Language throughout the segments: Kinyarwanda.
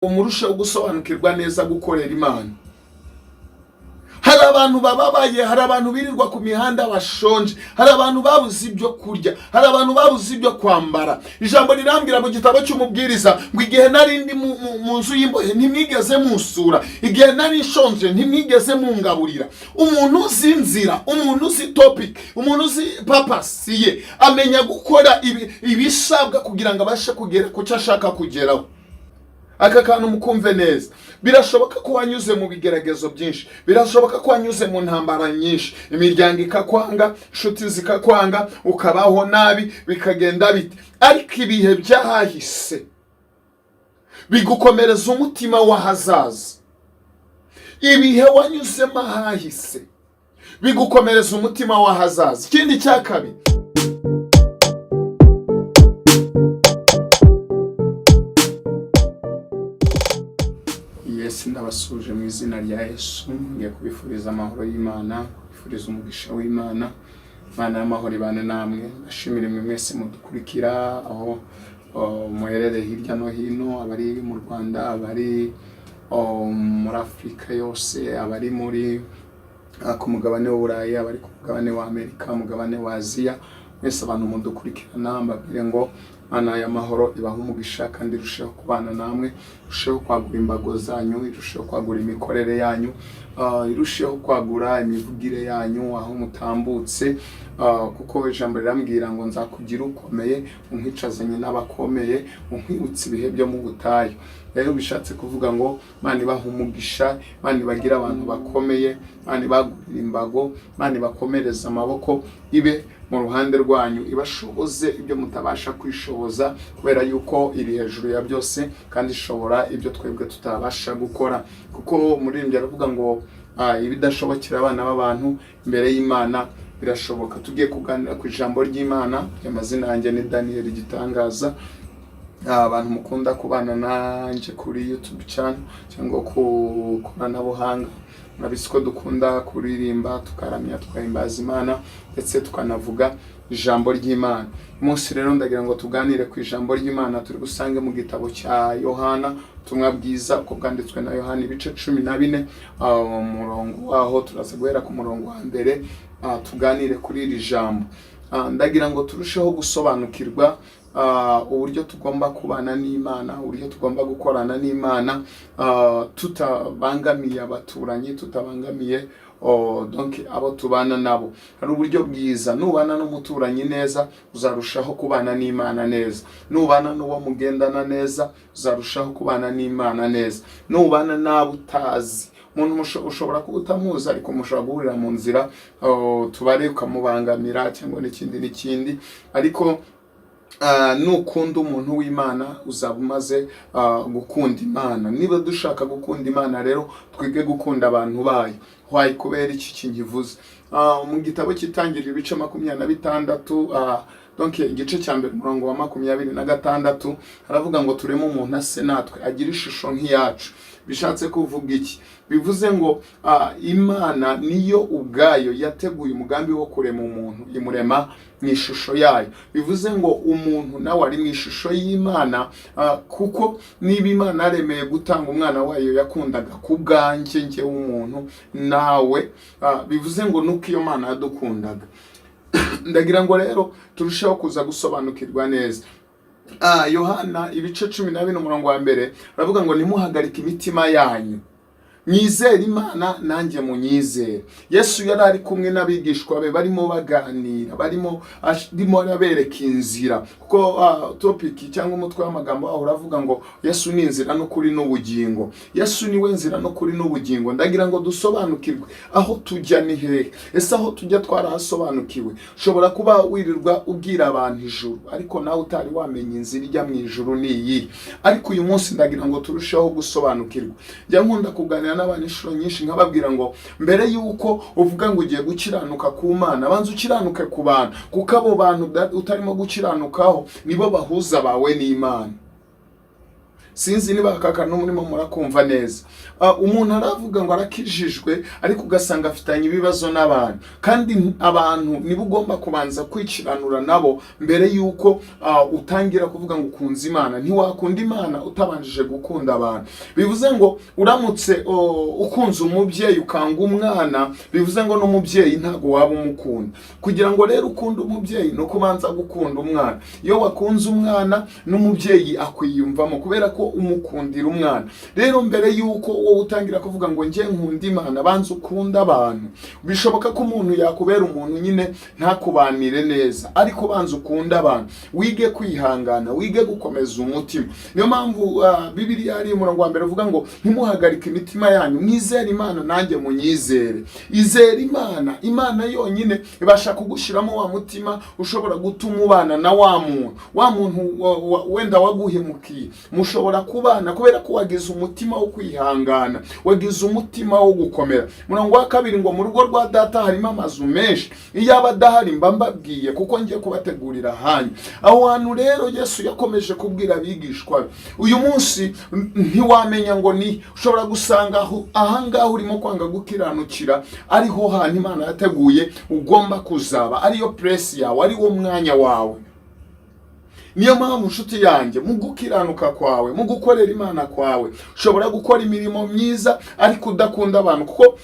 Murusheho gusobanukirwa neza gukorera Imana. Hari abantu bababaye, hari abantu birirwa ku mihanda bashonje, hari abantu babuze ibyo kurya, hari abantu babuze ibyo kwambara. Ijambo rirambwira mu gitabo cy'Umubwiriza ngo: "Igihe nari ndi mu nzu y'imbohe ntimwigeze munsura, igihe nari nshonje ntimwigeze mungaburira." Umuntu uzi inzira, umuntu uzi topic, umuntu uzi purpose ye, amenya gukora ibisabwa kugira ngo abashe kugera ku cyo ashaka kugeraho. Aka kantu mukumve neza. Birashoboka ko wanyuze mu bigeragezo byinshi, birashoboka ko wanyuze mu ntambara nyinshi, imiryango ikakwanga, inshuti zikakwanga, ukabaho nabi, bikagenda bite, ariko ibihe byahahise bigukomereza umutima w'ahazaza. Ibihe wanyuzemo ahahise bigukomereza umutima w'ahazaza. Ikindi cya kabiri, Yes, ndabasuhuje mu izina rya Yesu. Ngiye kubifuriza amahoro y'Imana, kubifuriza umugisha w'Imana. Imana y'amahoro ibane namwe. Ndashimira mwe mwese mudukurikira aho muherereye hirya no hino, abari mu Rwanda, abari muri Afurika yose, abari muri ku mugabane w'Uburayi, abari ku mugabane wa Amerika, umugabane wa Aziya, mwese abantu mudukurikirana, mbabwire ngo Imana y'amahoro ibahe umugisha kandi irusheho kubana namwe, irusheho kwagura imbago zanyu, irusheho kwagura imikorere yanyu, irusheho kwagura imivugire yanyu aho mutambutse, kuko ijambo rirambwira ngo: "Nzakugira ukomeye, unkwicazanye n'abakomeye, unkwibutsa ibihe byo mu butayu." Rero bishatse kuvuga ngo Imana ibaha umugisha, Imana ibagira abantu bakomeye, Imana ibagurira imbago, Imana ibakomereza amaboko, ibe mu ruhande rwanyu, ibashoboze ibyo mutabasha kwishoboza, kubera yuko iri hejuru ya byose kandi ishobora ibyo twebwe tutabasha gukora, kuko umuririmbyi aravuga ngo ibidashobokera abana b'abantu imbere y'Imana birashoboka. Tugiye kuganira ku ijambo ry'Imana. Amazina yanjye ni Daniel Gitangaza. Abantu mukunda kubana nanjye kuri YouTube channel cyangwa ku koranabuhanga, murabizi ko dukunda kuririmba, tukaramya, tukahimbaza Imana, ndetse tukanavuga ijambo ry'Imana. Umunsi rero ndagira ngo tuganire ku ijambo ry'Imana turi busange mu gitabo cya Yohana, ubutumwa bwiza uko bwanditswe na Yohana, ibice 14, umurongo waho turaza guhera ku murongo wa mbere, tuganire kuri iri jambo. Ndagira ngo turusheho gusobanukirwa uburyo tugomba kubana n'Imana, uburyo tugomba gukorana n'Imana, tutabangamiye abaturanyi, tutabangamiye, donc, abo tubana nabo. Hari uburyo bwiza: nubana n'umuturanyi neza, uzarushaho kubana n'Imana neza. Nubana n'uwo mugendana neza, uzarushaho kubana n'Imana neza. Nubana n'abo utazi, umuntu ushobora kuba utamuzi ariko mushobora guhurira mu nzira, tubare ukamubangamira cyangwa n'ikindi n'ikindi, ariko nukunda umuntu w'Imana uzaba umaze gukunda Imana. Niba dushaka gukunda Imana rero, twige gukunda abantu bayo. Why? Kubera iki kinkivuze? Mu gitabo cy'Itangiriro, ibice 26, donc igice cya mbere, umurongo wa 26, haravuga ngo: "Tureme umuntu ase natwe, agira ishusho nk'iyacu." Bishatse kuvuga iki? Bivuze ngo Imana niyo ubwayo yateguye umugambi wo kurema umuntu, imurema mu ishusho yayo. Bivuze ngo umuntu nawe ari mu ishusho y'Imana, kuko niba Imana yaremeye gutanga umwana wayo yakundaga ku bwanjye njye w'umuntu nawe, bivuze ngo nuko iyo Mana yadukundaga. Ndagira ngo rero turusheho kuza gusobanukirwa neza. Yohana ibice 14, umurongo wa mbere, aravuga ngo: "Ntimuhagarike imitima yanyu, mwizere Imana, nanjye munyizere." Yesu yari ari kumwe n'abigishwa be, barimo baganira, barimo arimo arabereka inzira, kuko topic cyangwa umutwe w'amagambo aho uravuga ngo: "Yesu ni inzira n'ukuri n'ubugingo." Yesu ni we nzira n'ukuri n'ubugingo. Ndagira ngo dusobanukirwe aho tujya ni hehe. Ese aho tujya twarahasobanukiwe? Ushobora kuba wirirwa ubwira abantu ijuru, ariko nawe utari wamenya inzira ijya mu ijuru ni iyihe. Ariko uyu munsi ndagira ngo turusheho gusobanukirwa. Njya nkunda kuganira n'abantu inshuro nyinshi, nkababwira ngo mbere y'uko uvuga ngo ugiye gukiranuka ku Mana, banza ukiranuke ku bantu, kuko abo bantu utarimo gukiranukaho nibo bahuza bawe n'Imana. Sinzi niba aka kantu murimo murakumva neza. Umuntu aravuga ngo arakijijwe, ariko ugasanga afitanye ibibazo n'abantu, kandi abantu nibo ugomba kubanza kwikiranura nabo mbere y'uko utangira kuvuga ngo ukunze Imana. Ntiwakunda Imana utabanjije gukunda abantu. Bivuze ngo uramutse ukunze umubyeyi ukanga umwana, bivuze ngo n'umubyeyi ntabwo waba umukunda. Kugira ngo rero ukunde umubyeyi, ni ukubanza gukunda umwana. Iyo wakunze umwana, n'umubyeyi akwiyumvamo, kubera ko umukundira umwana. Rero mbere y'uko wowe utangira kuvuga ngo njye nkunda Imana, banza ukunde abantu. Bishoboka ko umuntu yakubera umuntu nyine ntakubanire neza, ariko banza ukunde abantu, wige kwihangana, wige gukomeza umutima. Niyo mpamvu Bibiliya ari umurongo wa mbere uvuga ngo: "Ntimuhagarike imitima yanyu, mwizere Imana, nanjye munyizere." Izere Imana. Imana yonyine ibasha kugushyiramo wa mutima ushobora gutuma ubana na wa muntu, wa muntu wenda waguhemukiye. Mushobora kubana kubera ko wagize umutima wo kwihangana, wagize umutima wo gukomera. Murongo wa kabiri ngo: "Mu rugo rwa Data harimo amazu menshi, iyo aba adahari mba mbabwiye, kuko ngiye kubategurira ahanyu." Aho hantu rero Yesu yakomeje kubwira abigishwa be. Uyu munsi ntiwamenya ngo ni ushobora gusanga ahangaha urimo kwanga gukiranukira ariho hantu Imana yateguye ugomba kuzaba, ariyo place yawe, ariwo mwanya wawe. Niyo mpamvu, nshuti yanjye, mu gukiranuka kwawe, mu gukorera Imana kwawe, ushobora gukora imirimo myiza ariko udakunda abantu, kuko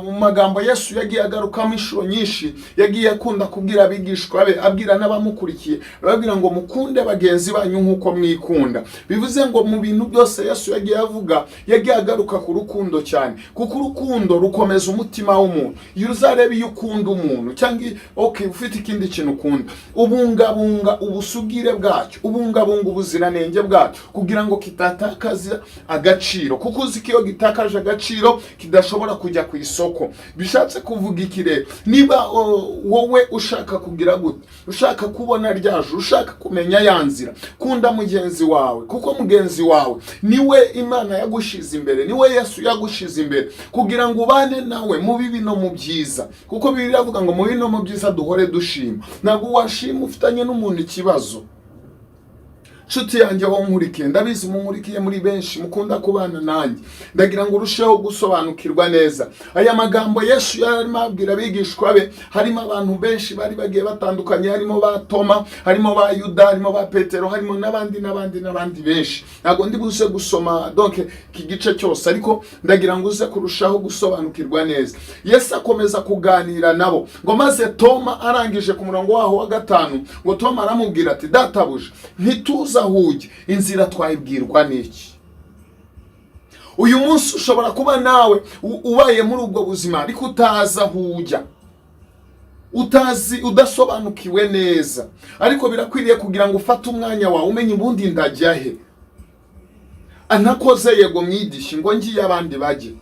mu magambo Yesu yagiye agarukamo inshuro nyinshi, yagiye akunda kubwira abigishwa be, abwira n'abamukurikiye, ababwira ngo: "Mukunde bagenzi banyu nk'uko mwikunda." Bivuze ngo mu bintu byose Yesu yagiye avuga, yagiye agaruka ku rukundo cyane, kuko urukundo rukomeza umutima w'umuntu. Iyo uzareba, iyo ukunda umuntu cyangwa okay, ufite ikindi kintu ukunda, ubungabunga ubusugire bwacyo, ubungabunga ubuziranenge bwacyo kugira ngo kitatakaza agaciro, kuko uzi ko iyo gitakaje agaciro kidashobora kujya ku isoko. Bishatse kuvuga iki rero? Niba wowe ushaka kugira gute, ushaka kubona rya juru, ushaka kumenya ya nzira, kunda mugenzi wawe, kuko mugenzi wawe niwe Imana yagushize imbere, niwe Yesu yagushize imbere kugira ngo ubane nawe mu bibi no mu byiza, kuko Bibiliya iravuga ngo mu bibi no mu byiza duhore dushima. Ntabwo washima ufitanye n'umuntu ikibazo. Nshuti yanjye wowe nkurikiye, ndabizi munkurikiye muri benshi, mukunda kubana nanjye, ndagira ngo urusheho gusobanukirwa neza aya magambo Yesu yari arimo abwira abigishwa be. Harimo abantu benshi bari bagiye batandukanye, harimo ba Toma, harimo ba Yuda, harimo ba Petero, harimo n'abandi n'abandi n'abandi benshi. Ntabwo ndi buze gusoma donc iki gice cyose, ariko ndagira ngo uze kurushaho gusobanukirwa neza. Yesu akomeza kuganira nabo ngo maze Toma arangije, ku murongo waho wa gatanu ngo Toma aramubwira ati: "Databuja, ntituzi aho ujya, inzira twayibwirwa n'iki?" Uyu munsi ushobora kuba nawe ubaye muri ubwo buzima, ariko utazi aho ujya, utazi, udasobanukiwe neza. Ariko birakwiriye kugira ngo ufate umwanya wawe umenye: ubundi ndajya he? Anakoze yego mwigisha ngo ngiye abandi bajye,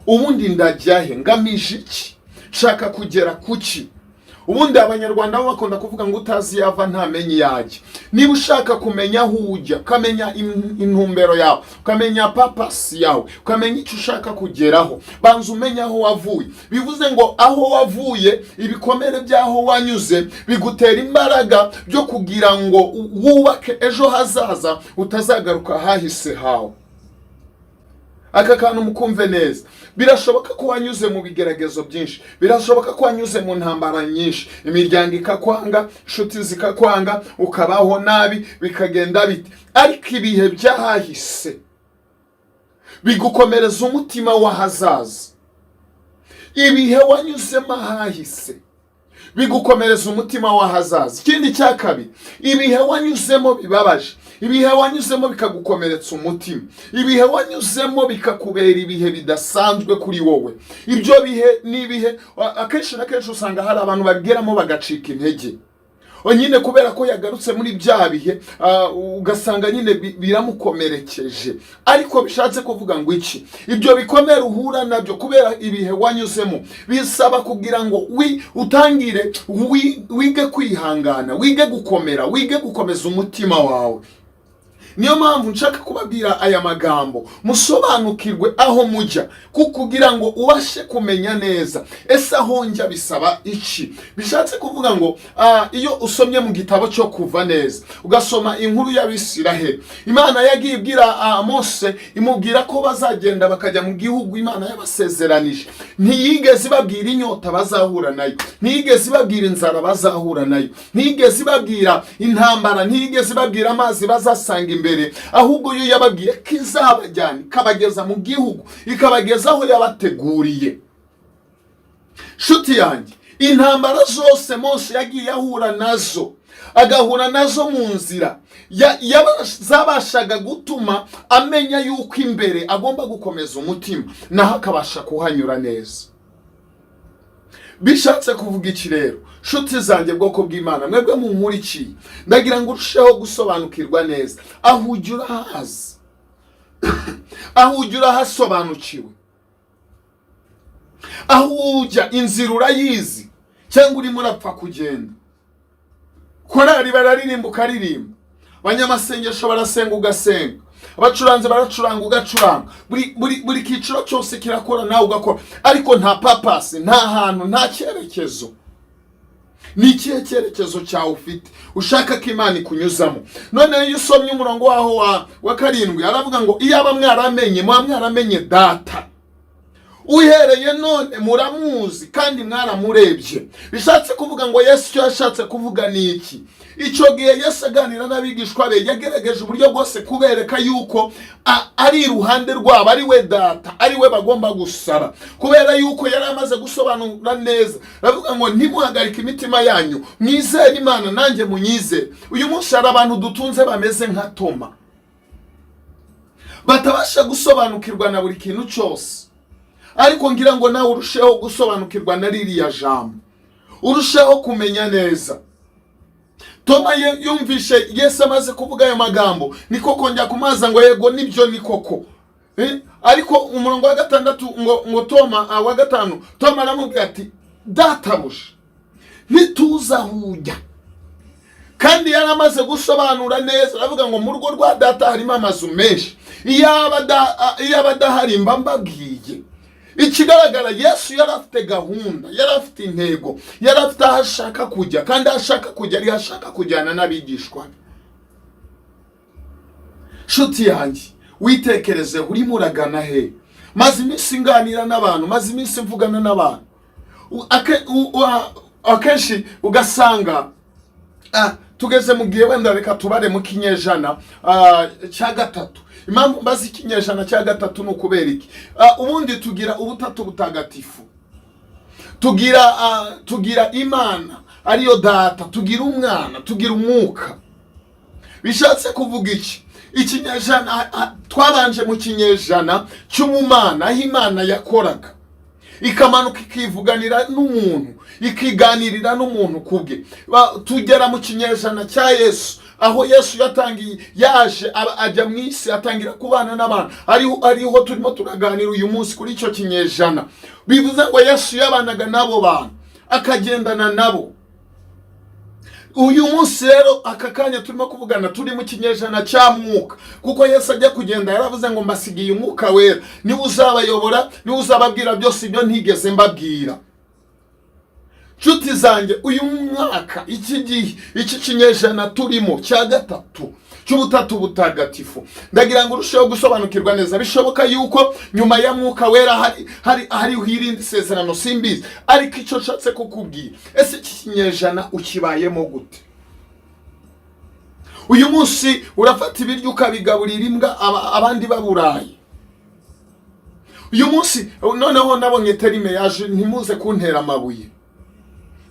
ubundi ndajya he? Ngamije iki? Nshaka kugera kuki? Ubundi Abanyarwanda bo bakunda kuvuga ngo utazi iyo ava ntamenye iyo ajya. Niba ushaka kumenya aho ujya, ukamenya intumbero yawe, ukamenya purpose yawe, ukamenya icyo ushaka kugeraho, banza umenye aho wavuye. Bivuze ngo aho wavuye, ibikomere by'aho wanyuze bigutera imbaraga byo kugira ngo wubake ejo hazaza, utazagaruka ahahise hawe. Aka kantu mukumve neza. Birashoboka ko wanyuze mu bigeragezo byinshi, birashoboka ko wanyuze mu ntambara nyinshi, imiryango ikakwanga, inshuti zikakwanga, ukabaho nabi, bikagenda bite, ariko ibihe byahahise bigukomereza umutima w'ahazaza. Ibihe wanyuzemo ahahise bigukomereza umutima w'ahazaza. Ikindi cya kabiri, ibihe wanyuzemo bibabaje, ibihe wanyuzemo bikagukomeretsa umutima, ibihe wanyuzemo bikakubera ibihe bidasanzwe kuri wowe, ibyo bihe ni ibihe akenshi na kenshi usanga hari abantu babigeramo bagacika intege nyine, kubera ko yagarutse muri bya bihe, ugasanga nyine biramukomerekeje. Ariko bishatse kuvuga ngo iki? Ibyo bikomere uhura nabyo kubera ibihe wanyuzemo bisaba kugira ngo utangire wige kwihangana, wige gukomera, wige gukomeza umutima wawe. Niyo mpamvu nshaka kubabwira aya magambo, musobanukirwe aho mujya, kugira ngo ubashe kumenya neza: ese aho njya bisaba iki? Bishatse kuvuga ngo iyo usomye mu gitabo cyo Kuva neza, ugasoma inkuru y'Abisiraheli, Imana yagiye ibwira Mose, imubwira ko bazagenda bakajya mu gihugu Imana yabasezeranije. Ntiyigeze ibabwira inyota bazahura nayo, ntiyigeze ibabwira inzara bazahura nayo, ntiyigeze ibabwira intambara, ntiyigeze ibabwira amazi bazasanga imbere. Ahubwo yo yababwiye ko izabajyana, ikabageza mu gihugu, ikabageza aho yabateguriye. Nshuti yanjye, intambara zose Mose yagiye ahura nazo, agahura nazo mu nzira, zabashaga gutuma amenya yuko imbere agomba gukomeza umutima, naho akabasha kuhanyura neza. Bishatse kuvuga iki rero, nshuti zanjye, bwoko bw'Imana, mwebwe munkurikiye? Ndagira ngo urusheho gusobanukirwa neza aho ujya. Urahazi aho ujya? Urahasobanukiwe aho ujya? Inzira urayizi cyangwa urimo urapfa kugenda? Korari bararirimba, ukaririmba; abanyamasengesho barasenga, ugasenga; abacuranzi baracuranga, ugacuranga; buri cyiciro cyose kirakora, nawe ugakora, ariko nta purpose, nta hantu, nta cyerekezo. Ni ikihe cyerekezo cyawe ufite ushaka ko Imana ikunyuzamo? Noneho iyo usomye umurongo waho wa 7, aravuga ngo: "Iyaba mwaramenye, muba mwaramenye Data. Uhereye none muramuzi kandi mwaramurebye." Bishatse kuvuga ngo Yesu icyo yashatse kuvuga ni iki? Icyo gihe Yesu aganira n'abigishwa be, yagerageje uburyo bwose kubereka yuko ari iruhande rwabo, ari we Data, ari we bagomba gusaba, kubera yuko yari amaze gusobanura neza. Aravuga ngo: "Ntimuhagarike imitima yanyu, mwizere Imana, nanjye munyizere." Uyu munsi hari abantu dutunze bameze nka Toma, batabasha gusobanukirwa na buri kintu cyose. Ariko ngira ngo nawe urusheho gusobanukirwa na ririya jambo, urusheho kumenya neza. Toma yumvishe Yesu amaze kuvuga ayo magambo, niko kongera kumaza ngo: "Yego, nibyo, ni koko." Ariko umurongo wa 6 ngo Toma, wa 5, Toma aramubwira ati: "Databuja, ntituzi aho ujya." Kandi yari amaze gusobanura neza, aravuga ngo: "Mu rugo rwa Data harimo amazu menshi, iyaba adahari mba mbabwiye." Ikigaragara, Yesu yari afite gahunda, yari afite intego, yari afite aho ashaka kujya, kandi aho ashaka kujya ariho ashaka kujyana n'abigishwa be. Nshuti yanjye, witekereze, urimo uragana he? Maze iminsi nganira n'abantu, maze iminsi mvugana n'abantu. Akenshi ugasanga tugeze mu gihe, wenda reka tubare mu kinyejana cya 3. Impamvu mbaze ikinyejana cya 3 ni ukubera iki? Ubundi tugira Ubutatu Butagatifu, tugira Imana ariyo Data, tugira Umwana, tugira Umwuka. Bishatse kuvuga iki? Ikinyejana twabanje mu kinyejana cy'ubumana, aho Imana yakoraga, ikamanuka, ikivuganira n'umuntu, ikiganirira n'umuntu ku bwe. Tugera mu kinyejana cya Yesu, aho Yesu yatangiye, yaje ajya mu isi, atangira kubana n'abantu. Ariho turimo turaganira uyu munsi, kuri icyo kinyejana. Bivuze ngo Yesu yabanaga n'abo bantu, akagendana nabo. Uyu munsi rero, aka kanya turimo kuvugana, turi mu kinyejana cya Mwuka, kuko Yesu ajya kugenda yaravuze ngo: "Mbasigiye Umwuka Wera, niwe uzabayobora, niwe uzababwira byose ibyo ntigeze mbabwira." Nshuti zanjye, uyu mwaka, iki gihe, iki kinyejana turimo cya 3 cy'Ubutatu Butagatifu, ndagira ngo urusheho gusobanukirwa neza. Bishoboka yuko nyuma ya Mwuka Wera hariho irindi sezerano, simbizi. Ariko icyo nshatse kukubwira, ese iki kinyejana ukibayemo gute? Uyu munsi urafata ibiryo ukabigaburira imbwa, abandi baburaye. Uyu munsi noneho nabonye terme yaje, ntimuze kuntera amabuye,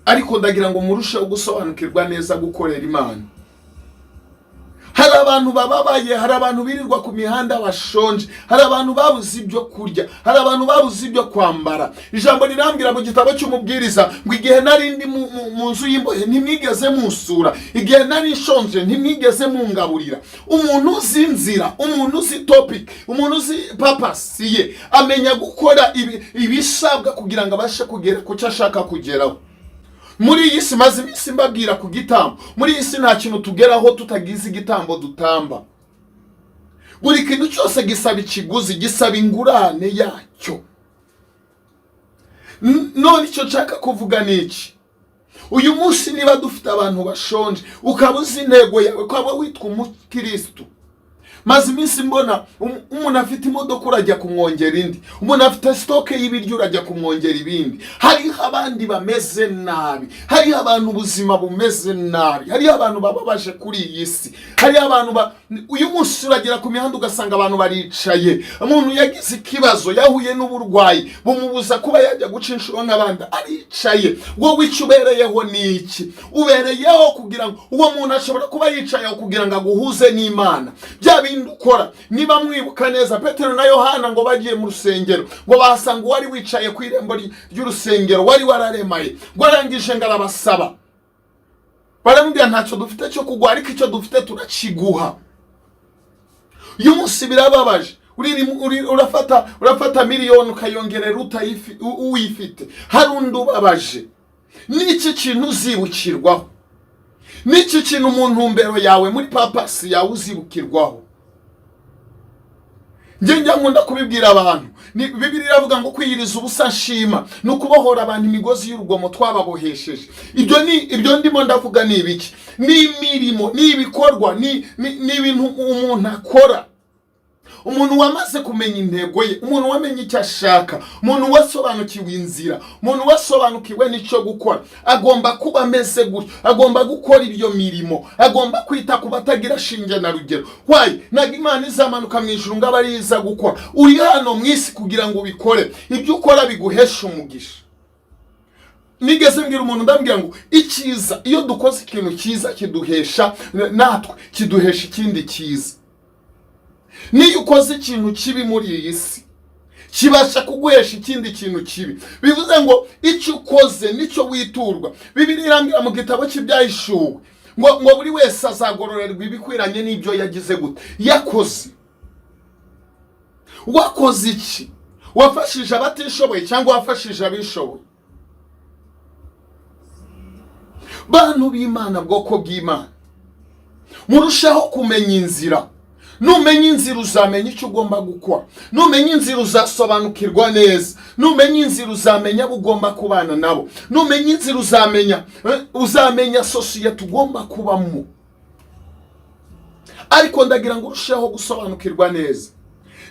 ariko ndagira ngo murusheho gusobanukirwa neza gukorera Imana. Hari abantu bababaye, hari abantu birirwa ku mihanda bashonje, hari abantu babuze ibyo kurya, hari abantu babuze ibyo kwambara. Ijambo rirambwira mu gitabo cy'Umubwiriza ngo: "Igihe nari ndi mu nzu y'imbohe ntimwigeze munsura, igihe nari nshonje ntimwigeze mungaburira." Umuntu uzi inzira, umuntu uzi topic, umuntu uzi purpose ye, amenya gukora ibisabwa kugira ngo abashe kugera ku cyo ashaka kugeraho muri iyi si. Maze iminsi mbabwira ku gitambo. Muri iyi si nta kintu tugeraho tutagize igitambo dutamba. Buri kintu cyose gisaba ikiguzi, gisaba ingurane yacyo. None icyo nshaka kuvuga ni iki? Uyu munsi niba dufite abantu bashonje, ukaba uzi intego yawe, ukaba witwa umukirisitu. Maze iminsi mbona umuntu afite imodoka, urajya kumwongera indi, umuntu afite stock y'ibiryo, urajya kumwongera ibindi. Hariho abandi bameze nabi, hariho abantu ubuzima bumeze nabi, hariho abantu bababaje kuri iyi si, hariho abantu uyu munsi uragera ku mihanda ugasanga abantu baricaye. Umuntu yagize ikibazo, yahuye n'uburwayi bumubuza kuba yajya guca inshuro nk'abandi, aricaye. Wowe icyo ubereyeho ni iki? Ubereyeho kugira ngo uwo muntu ashobora kuba yicayeho kugira ngo aguhuze n'Imana. Bya bindi ukora, niba mwibuka neza, Petero na Yohana ngo bagiye mu rusengero, ngo bahasanga uwari wicaye ku irembo ry'urusengero wari wararemaye. Ngo arangije ngo arabasaba, baramubwira: "Ntacyo dufite cyo kuguha, ariko icyo dufite turakiguha." Uyu munsi birababaje. Urafata miliyoni ukayongerera uyifite, hari undi ubabaje. N'iki kintu uzibukirwaho? N'iki kintu mu ntumbero yawe, muri purpose yawe, uzibukirwaho? Njye njya nkunda kubibwira abantu. Ni Bibiliya iravuga ngo kwiyiriza ubusa nshima ni ukubohora abantu imigozi y'urugomo twababohesheje. Ibyo ni ibyo ndimo ndavuga. Ni ibiki? Ni imirimo, ni ibikorwa, ni ibintu umuntu akora. Umuntu wamaze kumenya intego ye, umuntu wamenye icyo ashaka, umuntu wasobanukiwe inzira, umuntu wasobanukiwe n'icyo gukora, agomba kuba ameze gutyo, agomba gukora ibyo mirimo, agomba kwita ku batagira shinge na rugero. Why? Ntabwo Imana izamanuka mu ijuru ngo abe ariyo iza gukora. Uri hano mu isi kugira ngo ubikore, ibyo ukora biguheshe umugisha. Nigeze mbwira umuntu, ndambwira ngo icyiza, iyo dukoze ikintu cyiza kiduhesha natwe, kiduhesha ikindi cyiza. Niyo ukoze ikintu kibi muri iyi si, kibasha kuguhesha ikindi kintu kibi. Bivuze ngo icyo ukoze nicyo witurwa. Bibiliya irambwira mu gitabo cy'Ibyahishuwe ngo buri wese azagororerwa ibikwiranye n'ibyo yagize gute? Yakoze. Wakoze iki? Wafashije abatishoboye cyangwa wafashije abishoboye? Bantu b'Imana, bwoko bw'Imana, murushaho kumenya inzira. Numenya inzira uzamenya icyo ugomba gukora, numenya inzira uzasobanukirwa neza, numenya inzira uzamenya abo ugomba kubana nabo, numenya inzira uzamenya sosiyete ugomba kubamo. Ariko ndagira ngo urusheho gusobanukirwa neza.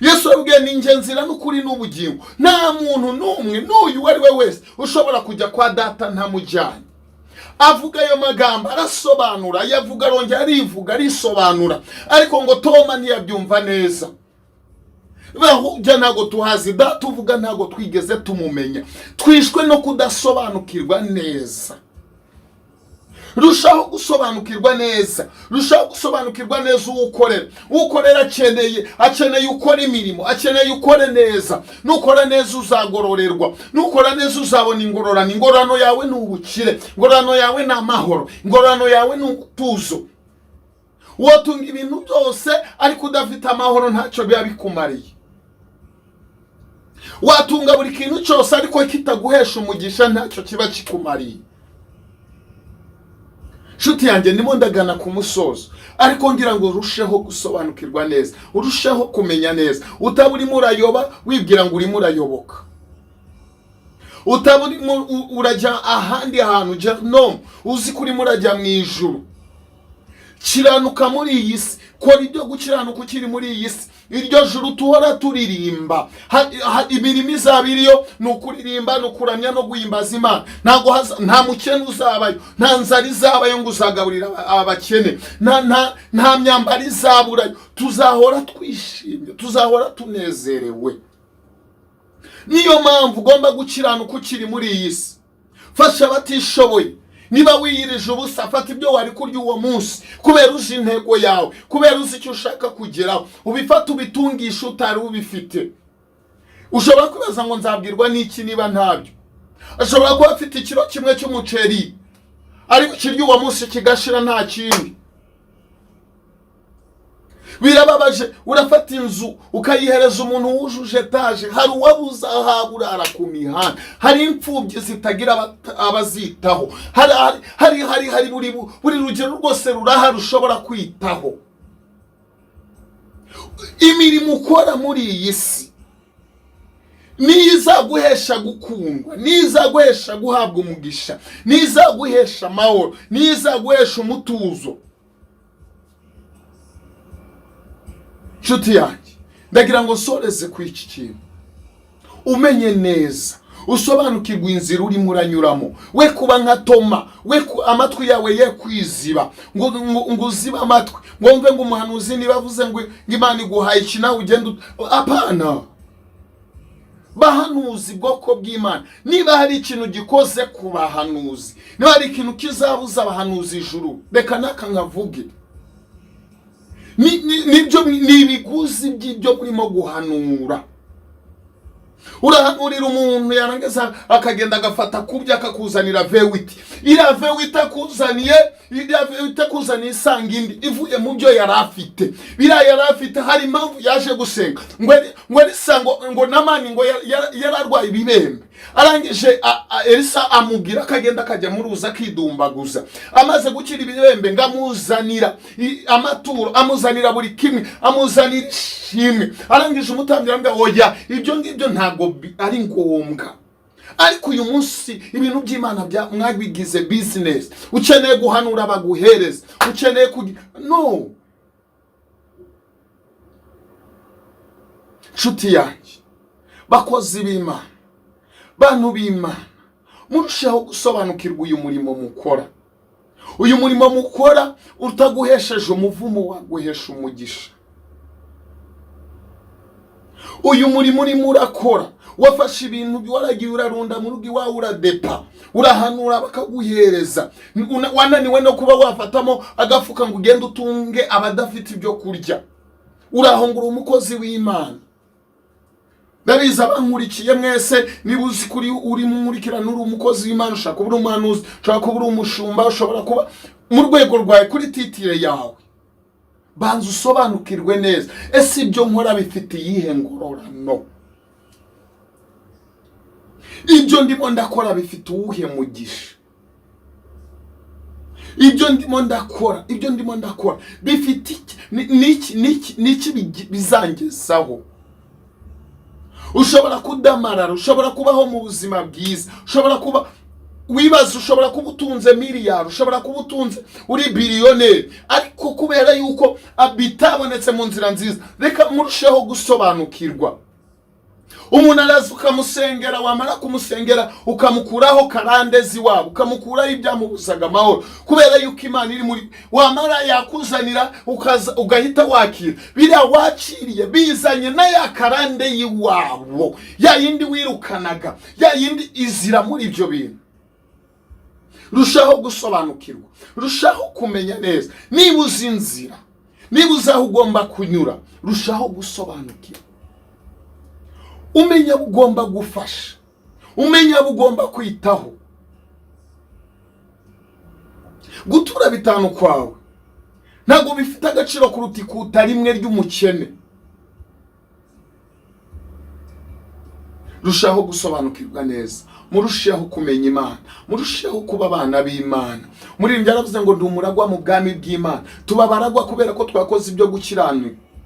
Yesu yabwiye: "Ni njye nzira n'ukuri n'ubugingo, nta muntu n'umwe n'uyu uwo ari we wese ushobora kujya kwa Data ntamujyanye." Avuga ayo magambo, arasobanura, yavuga, arongera arivuga, arisobanura, ariko ngo Toma ntiyabyumva neza. Bahujya: "Ntabwo tuhazi Data uvuga, ntabwo twigeze tumumenya." Twishwe no kudasobanukirwa neza. Rushaho gusobanukirwa neza, rushaho gusobanukirwa neza uwo ukorera. Uwo ukorera akeneye ukora imirimo, akeneye ukore neza. Nukora neza uzagororerwa, nukora neza uzabona ingororano. Ingororano yawe ni ubukire, ingororano yawe ni amahoro, ingororano yawe ni umutuzo. Wotunga ibintu byose ariko udafite amahoro, ntacyo biba bikumariye. Watunga buri kintu cyose ariko kitaguhesha umugisha, ntacyo kiba kikumariye. Nshuti yanjye, ndimo ndagana ku musozo, ariko ngira ngo urusheho gusobanukirwa neza, urusheho kumenya neza, utaba urimo urayoba wibwira ngo urimo urayoboka, utaba urimo urajya ahandi hantu no uzi ko urimo urajya mu ijuru. Kiranuka muri iyi si, kora ibyo gukiranuka ukiri muri iyi si. Iryo juru tuhora turirimba, imirimo izaba iriyo ni ukuririmba, ni ukuramya no guhimbaza Imana. Ntabwo nta mukene uzabayo, nta nzara izabayo ngo uzagaburira abakene, nta myambaro izaburayo. Tuzahora twishimye, tuzahora tunezerewe. Niyo mpamvu ugomba gukiranuka ukiri muri iyi si. Fasha abatishoboye. Niba wiyirije ubusa, fata ibyo wari kurya uwo munsi, kubera uzi intego yawe, kubera uzi icyo ushaka kugeraho, ubifate ubitungishe utari ubifite. Ushobora kwibaza ngo nzabwirwa n'iki niba ntabyo? Ashobora kuba afite ikiro kimwe cy'umuceri, ariko kirya uwo munsi kigashira, nta kindi. Birababaje. Urafata inzu ukayihereza umuntu wujuje etaje, hari uwabuze aho urara ku mihanda, hari imfubyi zitagira abazitaho, hari buri rugero rwose rurahari ushobora kwitaho. Imirimo ukora muri iyi si niyo izaguhesha gukundwa, niyo izaguhesha guhabwa umugisha, niyo izaguhesha amahoro, niyo izaguhesha umutuzo. Nshuti yanjye, ndagira ngo nsoreze ku iki kintu, umenye neza, usobanukirwe inzira urimo uranyuramo. We kuba nka Toma, we amatwi yawe ye kwiziba, ngo uzibe amatwi, ngo wumve ngo umuhanuzi niba avuze ngo Imana iguhaye iki nawe ugende apana. Bahanuzi, bwoko bw'Imana, niba hari ikintu gikoze ku bahanuzi, niba hari ikintu kizabuza abahanuzi ijuru, reka naka nkavuge, nibyo ni ibiguzi by'ibyo murimo guhanura. Urahanurira umuntu yarangiza akagenda agafata kubyo akakuzanira vewiti, iriya vewiti akuzaniye, iriya vewiti akuzaniye isanga indi ivuye mu byo yari afite. Biriya yari afite hari impamvu yaje gusenga ngo Elisa ngo Namani ngo yari arwaye ibibembe, arangije Elisa amubwira ko agenda akajya mu ruzi akidumbaguza, amaze gukira ibibembe ngo amuzanira amaturo, amuzanira buri kimwe, amuzanira ishimwe. Arangije umutambyi aramubwira oya, ibyo ngibyo ntabwo ari ngombwa. Ariko uyu munsi ibintu by'Imana mwabigize business. Ukeneye guhanura baguhereza, ukeneye no. Nshuti yanjye, bakozi b'Imana, bantu b'Imana, murusheho gusobanukirwa uyu murimo mukora. Uyu murimo mukora utaguhesheje umuvumo waguhesha umugisha. Uyu murimo urimo urakora, wafashe ibintu waragiye urarunda mu rugo iwawe, uradepa, urahanura bakaguhereza, wananiwe no kuba wafatamo agafuka ngo ugende utunge abadafite ibyo kurya, urahongura umukozi w'Imana. Ndabizi abankurikiye mwese, niba uzi kuri uri munkurikirana uri umukozi w'Imana, ushobora kuba uri umuhanuzi, ushobora kuba uri umushumba, ushobora kuba mu rwego rwawe kuri titire yawe, banza usobanukirwe neza, ese ibyo nkora bifite iyihe ngororano? Ibyo ndimo ndakora bifite uwuhe mugisha? Ibyo ndimo ndakora, ibyo ndimo ndakora bifite iki? Niki, niki, niki bizangezaho? Ushobora kudamarara, ushobora kubaho mu buzima bwiza, ushobora kuba wibaza, ushobora kuba utunze miliyari, ushobora kuba utunze uri biliyoneri, ariko kubera yuko bitabonetse mu nzira nziza, reka murusheho gusobanukirwa. Umuntu araza ukamusengera, wamara kumusengera ukamukuraho karandezi wabo, ukamukuraho ibyamubuzaga amahoro, kubera yuko Imana iri muri, wamara yakuzanira ukaza ugahita wakira biriya wakiriye bizanye na ya karande y'iwabo, ya yindi wirukanaga, ya yindi izira muri ibyo bintu. Rushaho gusobanukirwa, rushaho kumenya neza, niba uzi inzira, niba uzi aho ugomba kunyura, rushaho gusobanukirwa, umenya abo ugomba gufasha, umenya abo ugomba kwitaho. Gutura bitanu kwawe ntabwo bifite agaciro kuruta ikuta rimwe ry'umukene. Rushaho gusobanukirwa neza, murusheho kumenya Imana, murusheho kuba abana b'Imana. Muririmbyi yaravuze ngo ndi umuragwa mu bwami bw'Imana. Tuba abaragwa kubera ko twakoze ibyo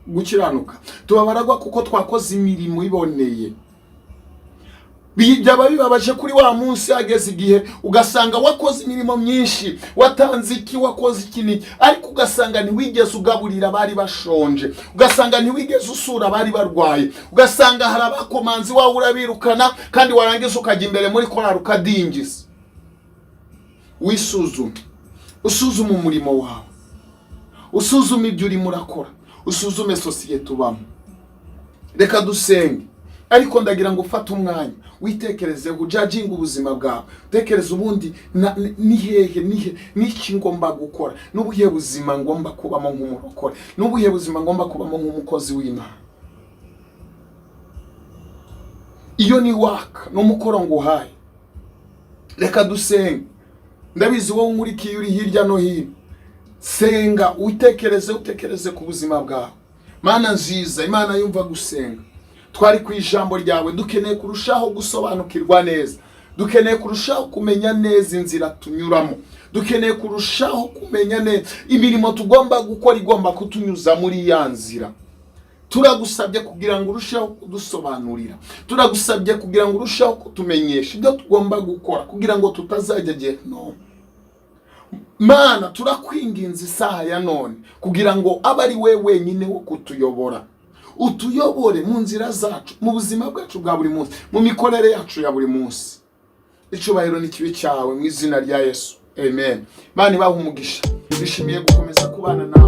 gukiranuka, tuba abaragwa kuko twakoze imirimo iboneye. Byaba bibabaje kuri wa munsi hageze igihe ugasanga wakoze imirimo myinshi, watanze iki, wakoze iki n'iki, ariko ugasanga ntiwigeze ugaburira abari bashonje, ugasanga ntiwigeze usura abari barwaye, ugasanga hari abakomanzi wawe urabirukana, kandi warangiza ukajya imbere muri korali ukadingiza. Wisuzume, usuzume umurimo wawe, usuzume ibyo urimo urakora, usuzume sosiyete ubamo. Reka dusenge, ariko ndagira ngo ufate umwanya witekerezeho, ujajinge ubuzima bwawe, utekereze ubundi ni hehe, ni he, n'iki ngomba gukora, n'ubuhe buzima ngomba kubamo nk'umurokore, n'ubuhe buzima ngomba kubamo nk'umukozi w'Imana. Iyo ni waka, ni umukoro nguhaye. Reka dusenge. Ndabizi wowe unkurikiye uri hirya no hino, senga, witekereze, utekereze ku buzima bwawe. Mana nziza, Imana yumva gusenga, twari ku ijambo ryawe, dukeneye kurushaho gusobanukirwa neza, dukeneye kurushaho kumenya neza inzira tunyuramo, dukeneye kurushaho kumenya neza imirimo tugomba gukora igomba kutunyuza muri ya nzira. Turagusabye kugira ngo urusheho kudusobanurira, turagusabye kugira ngo urusheho kutumenyesha ibyo tugomba gukora kugira ngo tutazajya gehinomu. Mana, turakwinginze isaha ya none kugira ngo abe ari we wenyine wo kutuyobora, utuyobore mu nzira zacu, mu buzima bwacu bwa buri munsi, mu mikorere yacu ya buri munsi. Icyubahiro ni kibe cyawe, mu izina rya Yesu, amen. Imana ibahe umugisha. Nishimiye gukomeza kubana nawe.